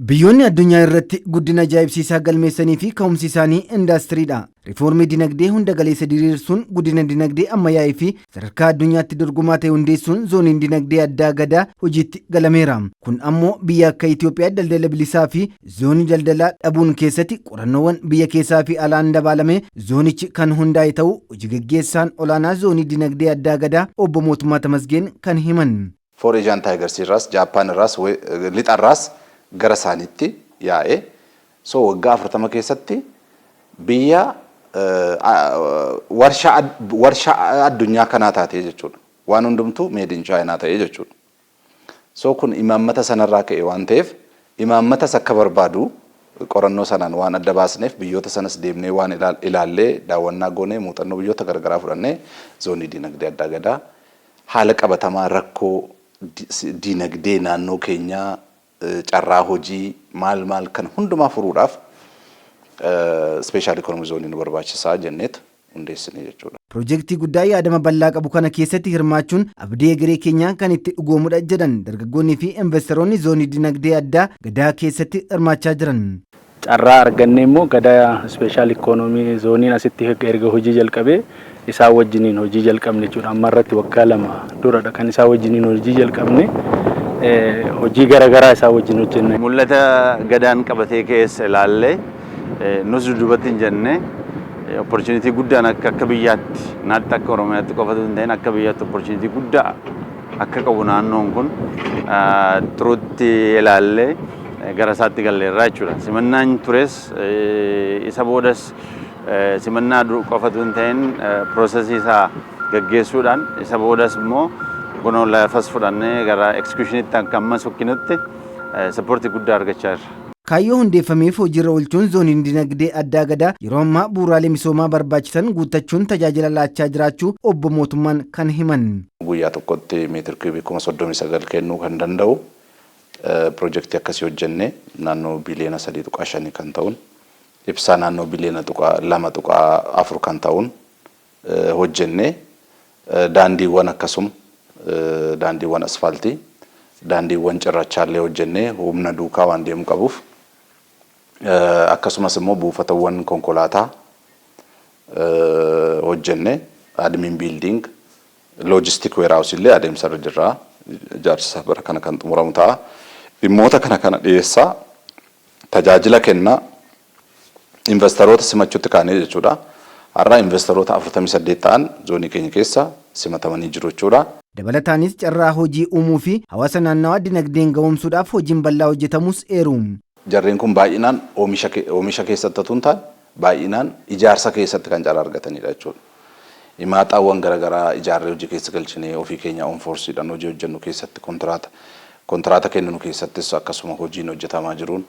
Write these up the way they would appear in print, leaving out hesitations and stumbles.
Biyyoonni addunyaa irratti guddina ajaa'ibsiisaa galmeessanii fi ka'umsi isaanii indaastiriidha. Riifoormii dinagdee hunda galeessa diriirsuun guddina dinagdee ammayyaa'ee fi sadarkaa addunyaatti dorgomaa ta'e hundeessuun zooniin dinagdee addaa Gadaa hojiitti galameera. Kun ammoo biyya akka Itoophiyaa daldala bilisaa fi zoonii daldalaa dhabuun keessatti qorannoowwan biyya keessaa fi alaan dabaalame zoonichi kan hundaa'e ta'uu hojii gaggeessaan olaanaa zoonii dinagdee addaa Gadaa Obbo Mootummaa Tamasgeen kan himan. Four Asian Tigers irraas, Jaappaan irraas, lixarraas gara isaaniitti yaa'e. So waggaa 40 keessatti biyya warshaa addunyaa kanaa taatee jechuudha. Waan hundumtuu made in China ta'ee jechuudha. So kun imaammata sanarraa ka'e waan ta'eef, imaammatas akka barbaadu qorannoo sanaan waan adda baasneef, biyyoota sanas deemnee waan ilaallee, daawwannaa goonee, muuxannoo biyyoota garagaraa fudhannee, zoonii dinagdee addaa Gadaa haala qabatamaa rakkoo dinagdee naannoo keenyaa, carraa hojii maal maal kan hundumaa furuudhaaf special economic zone nu barbaachisaa jenneetu hundeessine jechuudha. Piroojeektii guddaa yaadama bal'aa qabu kana keessatti hirmaachuun abdii egeree keenyaa kan itti dhugoomudha jedhan dargaggoonnii fi investoroonni zoonii dinagdee addaa Gadaa keessatti hirmaachaa jiran. Carraa arganne immoo Gadaa Special Economy Zoneiin asitti erga hojii jalqabee isaa wajjiniin hojii jalqabne jechuudha. Amma irratti waggaa 2 duradha kan isaa wajjiniin hojii jalqabne, hojii garaagaraa isaa wajjin hojjenne. Mul'ata Gadaan qabatee keessa ilaallee nus dudduubatti hin jenne. Opportunity guddaan akka biyyaatti, naatti akka Oromiyaatti qofatu hin ta'in, akka biyyaatti opportunity guddaa akka qabu naannoon kun turutti ilaallee gara isaatti galleerraa jechuudha. Simannaan tures, isa boodas simannaa qofatu hin ta'in, processii isaa gaggeessuudhaan, isa boodas immoo kunoo lafas fudhannee gara executionitti akka amma sokkinutti supportii guddaa argachaa jirra. Kaayyoo hundeeffameef hojiirra oolchuun zooniin dinagdee addaa Gadaa yeroo ammaa bu'uuraalee misoomaa barbaachisan guuttachuun tajaajila laachaa jiraachuu obbo Mootummaan kan himan. Guyyaa tokkotti meetir kiubii 39,000 kennuu kan danda'u piroojeektii akkasii hojjennee, naannoo biliyoona 3.5 kan ta'uun, ibsaa naannoo biliyoona 2.4 kan ta'uun hojjennee, daandiiwwan akkasuma daandiiwwan asfaaltii, daandiiwwan cirrachaallee hojjennee humna duukaa waan deemu qabuuf, akkasumas immoo buufatawwan konkolaataa hojjennee, admin building, logistic warehouse illee adeemsarra jirra. Ijaarsa isaa bara kana kan xumuramu ta'a. Dhimmoota kana kana dhiyeessaa, tajaajila kennaa, investoroota simachuutti kaanee jechuudha. Har'a investoroota 48 ta'an zoonii keenya keessa simatamanii jiru jechuudha. Dabalataanis carraa hojii uumuu fi hawaasa naannawaa dinagdeen gahoomsuudhaaf hojiin bal'aa hojjetamus eeru. Jarreen kun baay'inaan oomisha keessatti otoo hin taane, baay'inaan ijaarsa keessatti kan carraa argatanidha jechuudha. Himaaxaawwan garaagaraa ijaarree hojii keessa galchinee, ofii keenya own forceiidhaan hojii hojjennu keessatti, kontiraata kenninu keessattis akkasuma hojiin hojjetamaa jiruun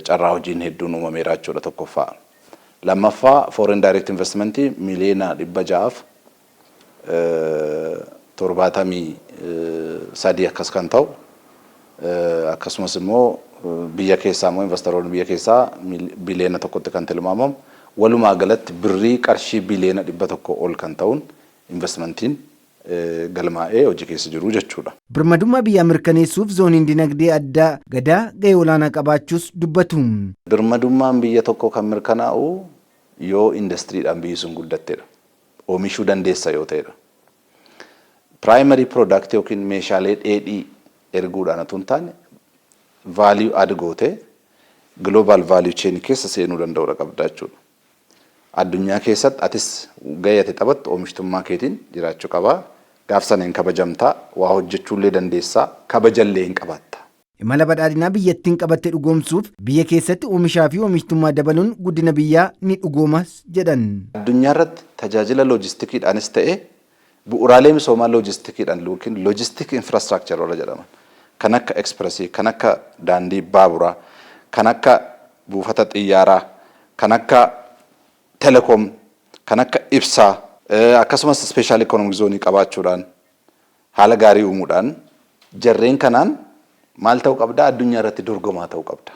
carraa hojiin hedduun uumameera jechuudha tokkoffaa. Lammaffaa, foreign direct investmentii 673,000 akkas kan ta'u, akkasumas immoo biyya keessaa immoo investoroonni biyya keessaa biliyoona 1tti kan tilmaamamu, walumaa galatti birrii qarshii biliyoona 100 ol kan ta'uun investmentiin galmaa'ee hojii keessa jiru jechuudha. Birmadummaa biyyaa mirkaneessuuf zooniin dinagdee addaa Gadaa gahee olaanaa qabaachuus dubbatu. Birmadummaan biyya tokkoo kan mirkanaa'u yoo indastiriidhaan biyyi sun guddattedha. Oomishuu dandeessa yoo ta'edha. Primary product yookiin meeshaalee dheedhii erguudhaan otoo hin taane, value add gootee global value chain keessa seenuu danda'uudha qabda jechuudha. Addunyaa keessatti atis gahee ati taphattu oomishtummaa keetiin jiraachuu qaba. Gaaf sana hin kabajamtaa, waa hojjechuullee dandeessaa, kabajallee hin qabaatta. Imala badhaadhinaa biyyattiin qabatte dhugoomsuuf biyya keessatti oomishaa fi oomishtummaa dabaluun guddina biyyaa ni dhugoomas jedhan. Addunyaa irratti tajaajila loojistikiidhaanis ta'e, bu'uuraalee misoomaa loojistikiidhaan yookiin logistic infrastructure warra jedhaman, kan akka expressii, kan akka daandii baaburaa, kan akka buufata xiyyaaraa, kan akka telecom, kan akka ibsaa, akkasumas special economic zone qabaachuudhaan, haala gaarii uumuudhaan, jarreen kanaan maal ta'uu qabda? Addunyaa irratti dorgomaa ta'uu qabda.